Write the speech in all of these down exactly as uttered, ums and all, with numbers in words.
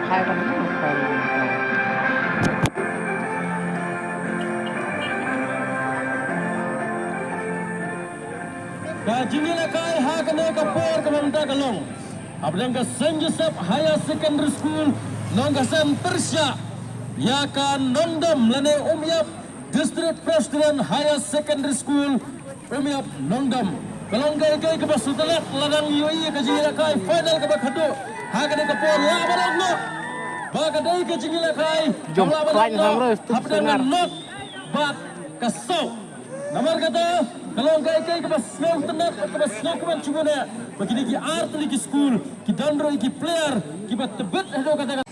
Ka jingïalehkai ha kane ka por kaba mynta ka long hapdeng ka Saint Joseph Higher Secondary School, Nongkasen, pyrshah ïa ka Nongdam lane Umïap District Presbyterian Higher Secondary School, Umïap Nongdam. Ka long kaei kaei kaba sngewtynnat, la dang ïohi ïa ka jingïalehkai final kaba khadduh ha kane ka por. Lah ban ong noh ba ka dei ka jingïalehkai kaba lah ban ong noh hapdeng ka nod bad ka saw. Namar kata, ka long kaei kaei kaba sngewtynnat, kaba sngewkmen shibun eh ba kine ki ar tylli ki skul ki don ruh ïa ki player kiba tbit haduh katta katta.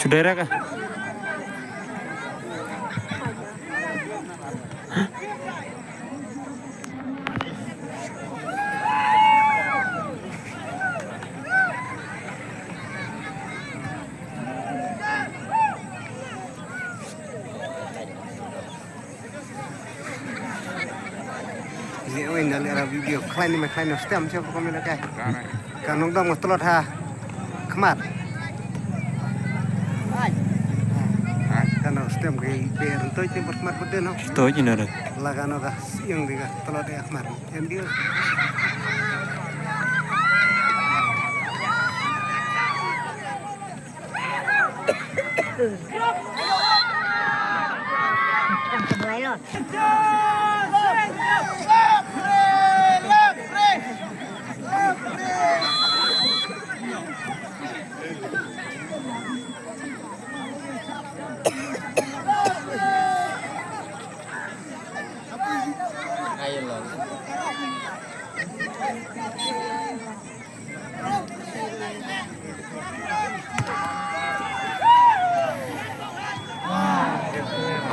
Chu direct ah. Ïa, oi, na lera video khlaiñ ni ma khlaiñ noh stem, shem ko mela kai. Ka Nongdam nga tlot ha khmat. Ka noh stem ka i ber ntoi te bad khmat bad den noh. Sto ji na re. La ka noh ka siang di ka tlot ha khmat. Em dia.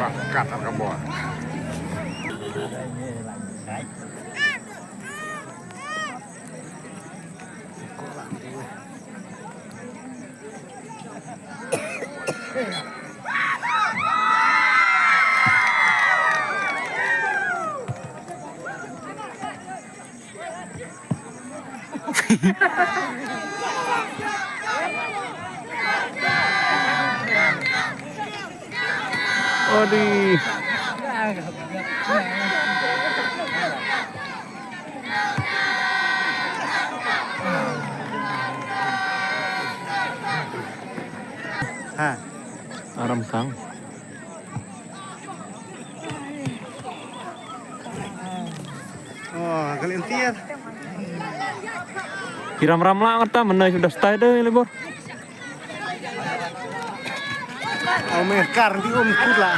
Berangkat ka bor. Odi. Ha. Aram sang. Oh, kalian tiar. Kiram ram lah kata, mana sudah stay deh, libur. Om eh, kar di om kut lah.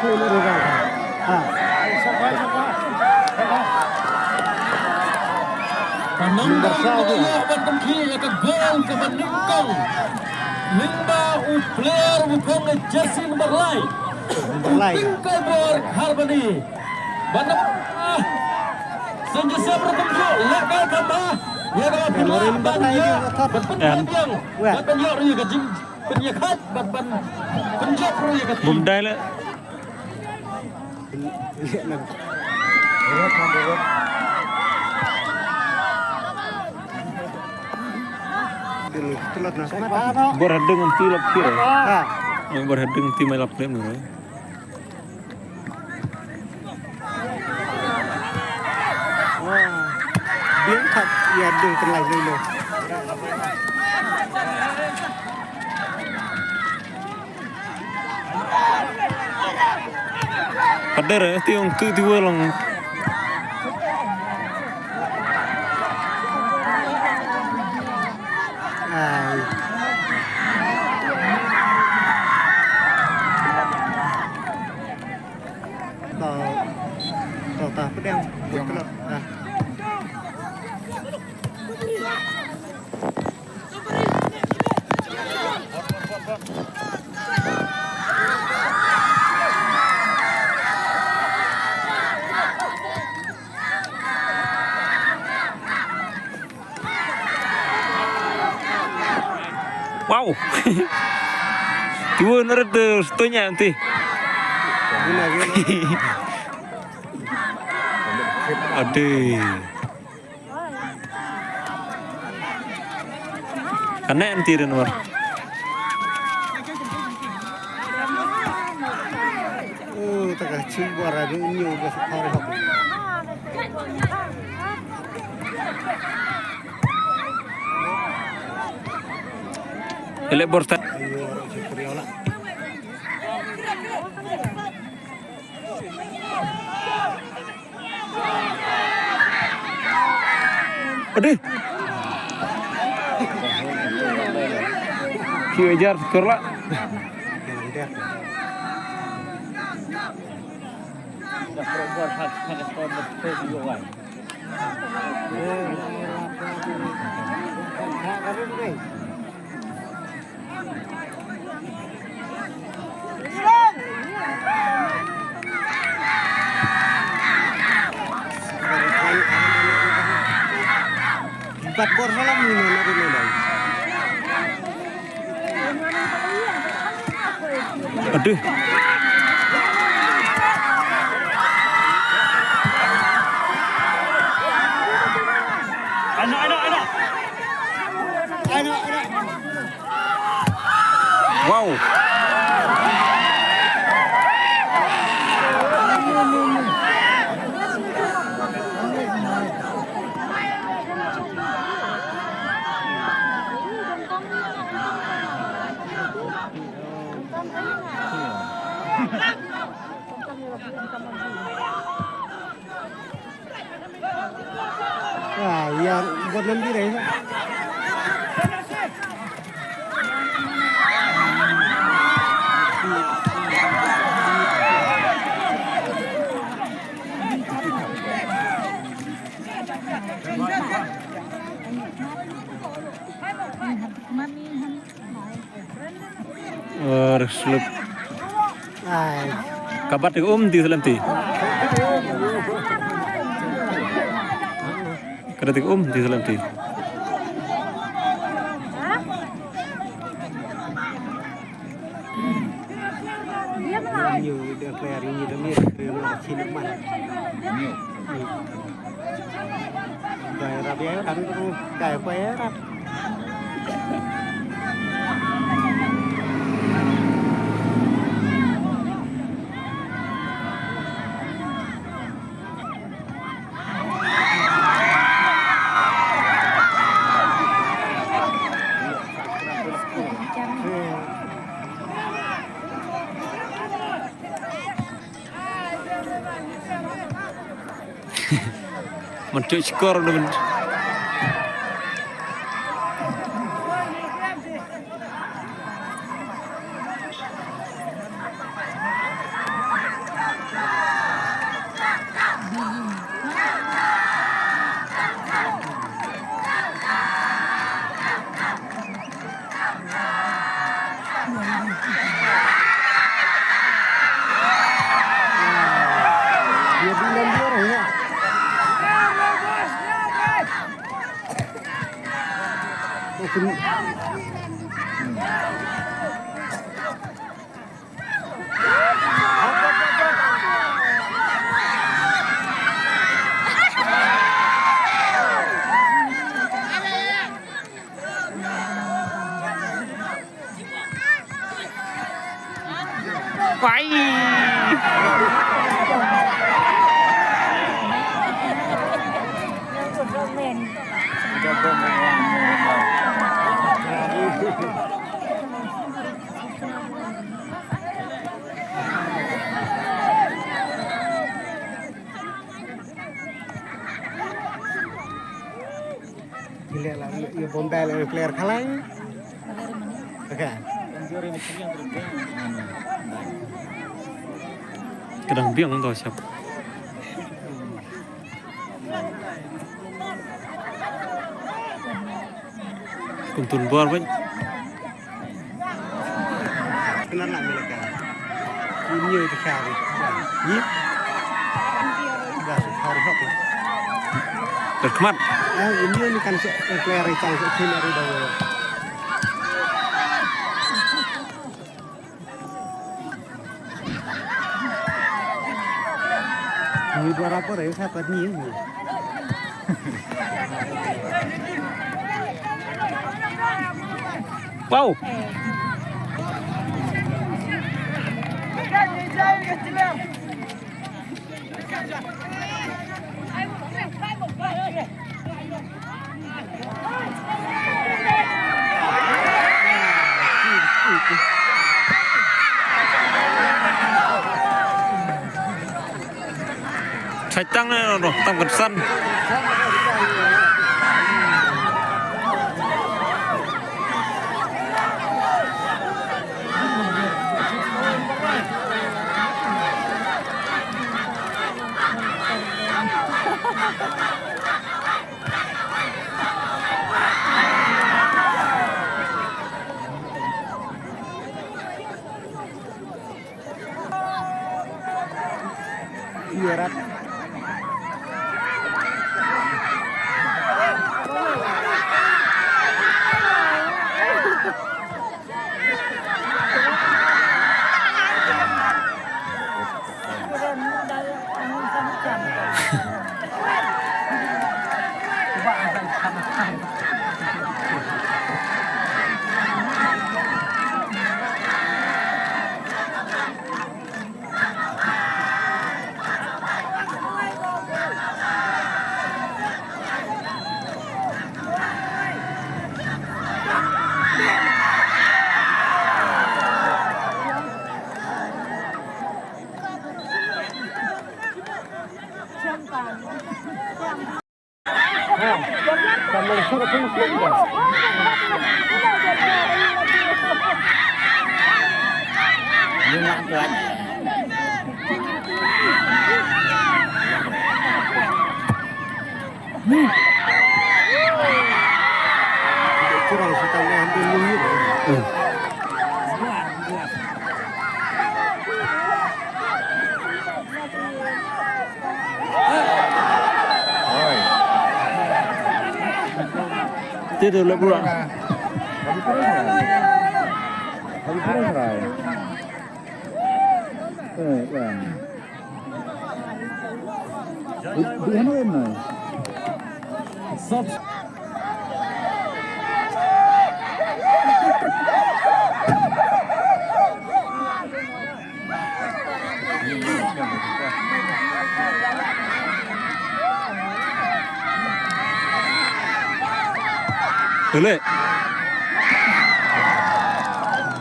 Ka nang ba ïoh ban pynkhih ïa ka gol kaba nyngkong lyngba u player ba khong ïa jersey number lai. Number lai. Tynka bor Kharbani. Ba nang Saint Joseph ruh kumjuh lehkai kata ïa ka ba pynlong ban ïa ban pynbiang ban pynïoh ruh ïa ka jing pynïakhat ban ban pynjop ruh ïa ka team. Bum dai le. Bor hadeng anti lap kira. Ha. Bor hadeng anti mai lap klem ni. Wah. Biang kat ïa deng teng lai lulu. Pader eh, tiong tu tu long. Ai. To, to ta pedang. Buat kelot. Nah. Wow. Tiwon rat tu setunya nanti. Ade. Kane anti ren war. Oh, taka chim bor adu nyu bas khore hok. Ele bor ta. Aduh. Ki ajar skor lah. Empat gol salam ni nak kena dah. Aduh. Anak, anak, anak. Anak, anak. Wow. Ah, ya, buat nanti deh. Ar slip. Ai. Kabat ka um ti salam ti. Kada ti um ti salam ti. Ñu, dia player ini demi terima sini man. Dai rap ya kan tu, dai apa ya rap. Mentuk skor dun. Phi leh la ïa Bombay la player khalai. Okay. Ka dang biang to shap. Kum tun bor bad. Kena nak melaka. Ini itu syari. Ni. Dah hari hok. Terkemat. Ah, ini ni kan se player yang se sini dari bawah. Ni dua rapor ya, siapa ni? Wow. Chai tang ne ro, tang kan san. Iya, Rat. Kurang satu ambil minit. Tidur le pura. Eh, kan. Di, di mana ini? Sub- Tele.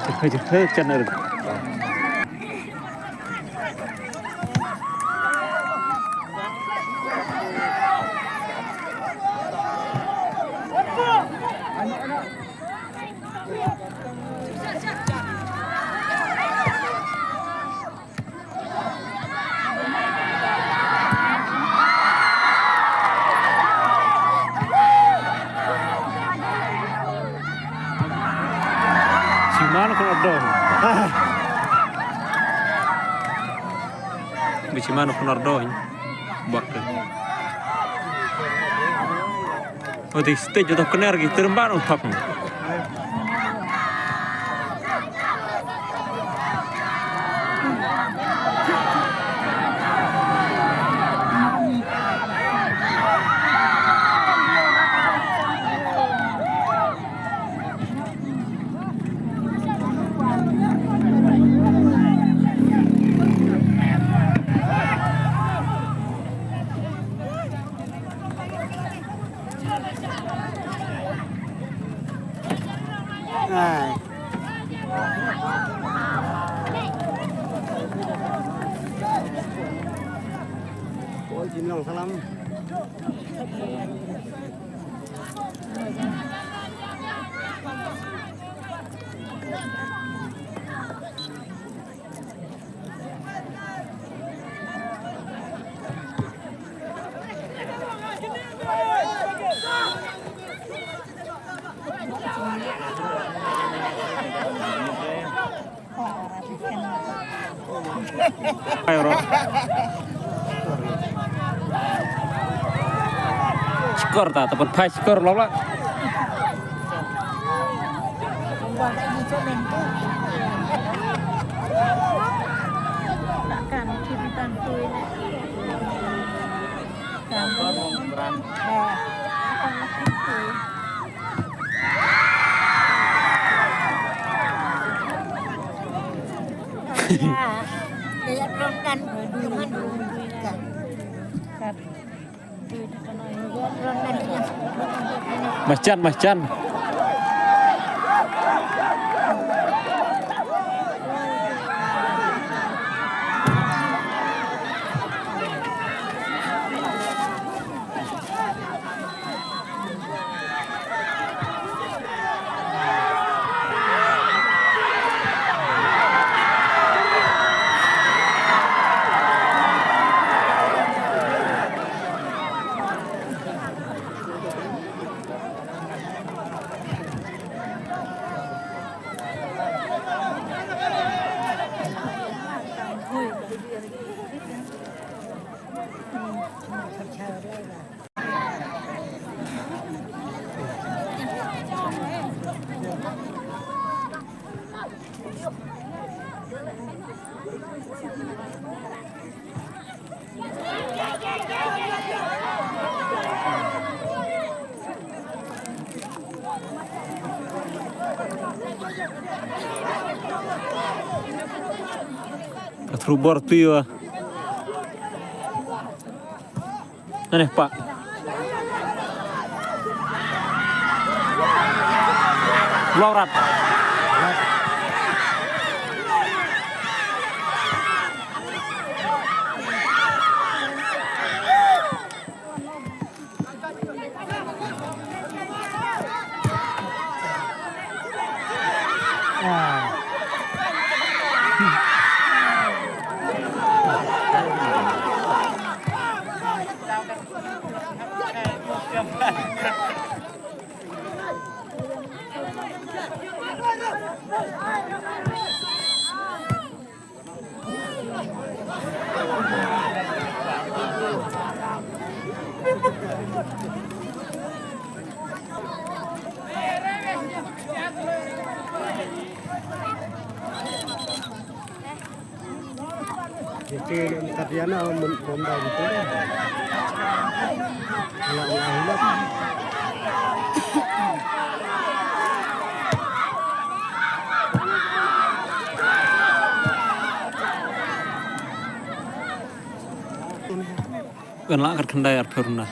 Jephe jephe channel. Chimano khun ardo. Bi chimano khun ardo. Bak. Odi stage joto kner ki terembar ong thap. Ai. Oi, Jin Long salam. Skor ta, ta pat phai skor lo la. Masjan, masjan. Ka thru bor tu ïa. Nane pa. Laurat. Ite kat ïa na mun pom dau gitu. Ala ala hilap. Kan lah kat khyndai arphew khyndai.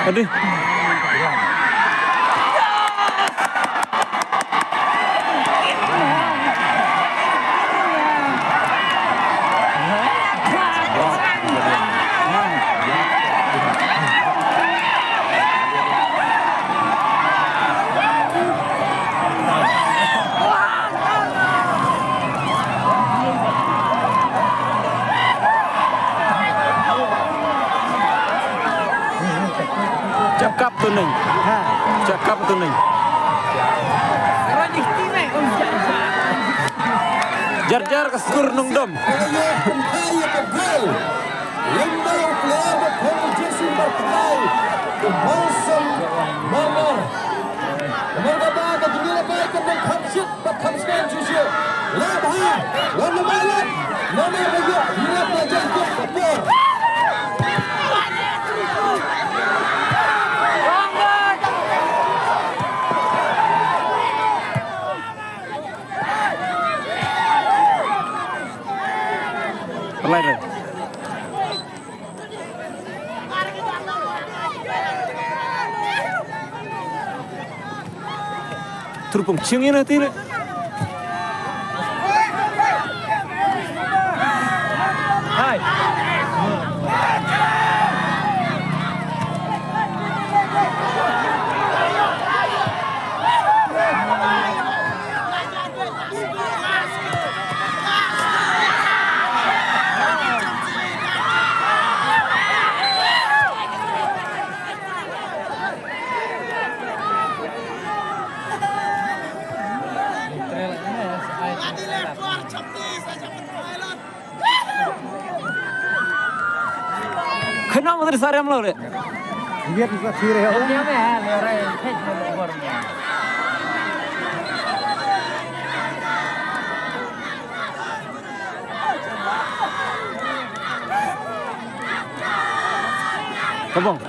Aduh. Jaka Tuning. Ha. Jaka Tuning. Jar jar ka skur nongdom. Lymda u player ba khot u Jason Barkatei, u Mawsem Marmar. Namar kata ka jingïalehkai ka dang kham shit bad kham sngewsih shisha. Lah bha, lah namar lah, namar ba ïoh ïalap na jingkut ka por. Rupung ching ina tine. Hai. Kena mutri sariam lo re. Biar bisa kiri ya. Kabong.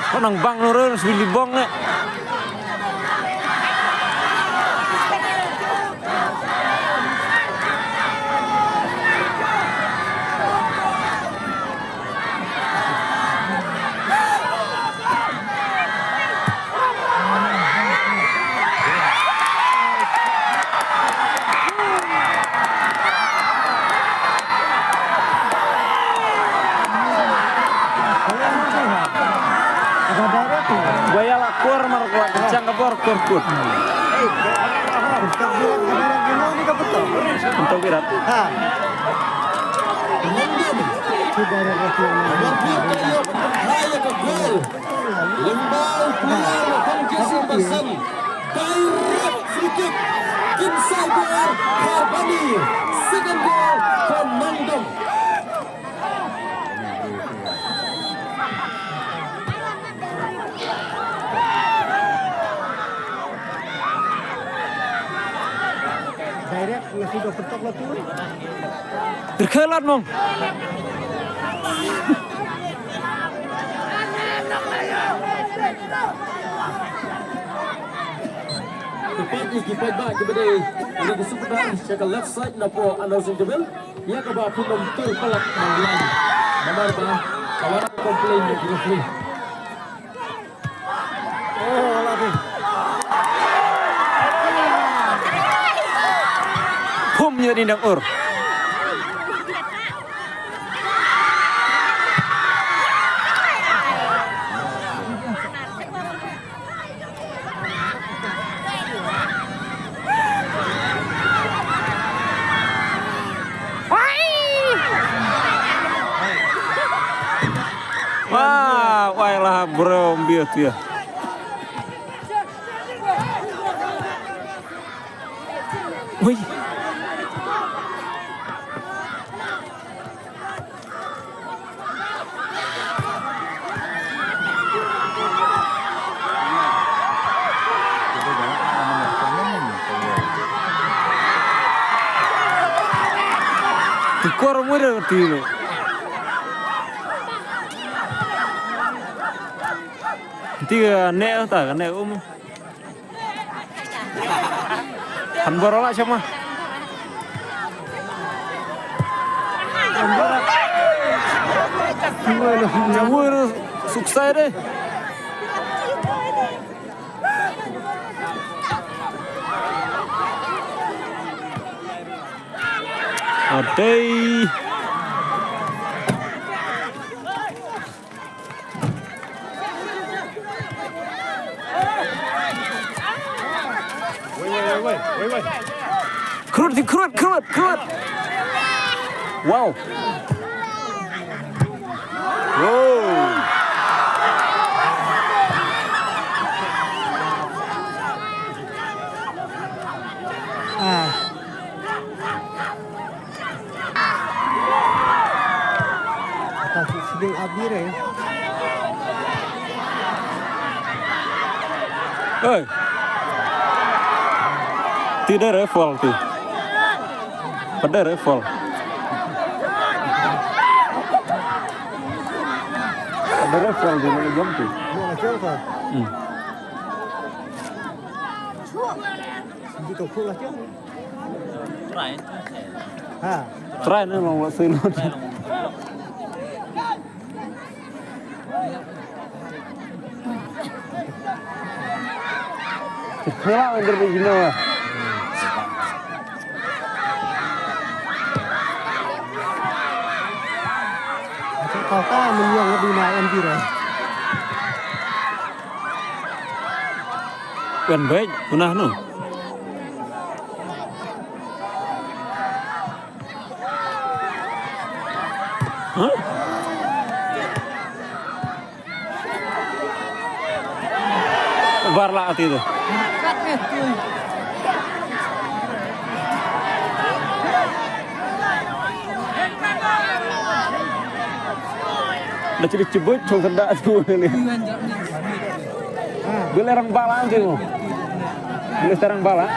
Kau nang bang nurun suli bong ne. Waya la kor mar kwa chang ka bor kor kut. Untuk berat. Ha. Lembau keluar Hong Jesse Basan. Direct free kick. Inside goal for Bani. Second goal for Nongdom. Direct nasi do petok lo tu. Terkelat mong. Tepat ni kipai ba kiba dei. Ini ki super sha ka left side na po Anor Singh Jamil. Ïa kaba pynlong tur palak Mawlai. Namar ba ka wan complain ïa ki referee. Pum ïa ni dang ur. Wah, wai lah bro, biut ya. Wih. Tukor mura tilo. Tiga ne ta ne um. Han bor la chama. Jamu suksai de. Adei. Wait, wait, wait, wait, wait, wait. Khrut, khrut, khrut, khrut. Wow. Wow. Ah. Ata si siding abir eh. Oi. Ti da refol ti. Pada refol. Pada refol ti mana jom ti. Mau lagi apa? Hmm. Sindi tu pun lagi. Try. Ha. Try na long wat sino. Try long. Kala under the, you know. Kau ka menyong lebih naik M P dah. Wan baik, punah no. Hah? Bar la ati tu. Da chiri chibut chung kada tu ni. Bila rang bala tu. Bila rang bala.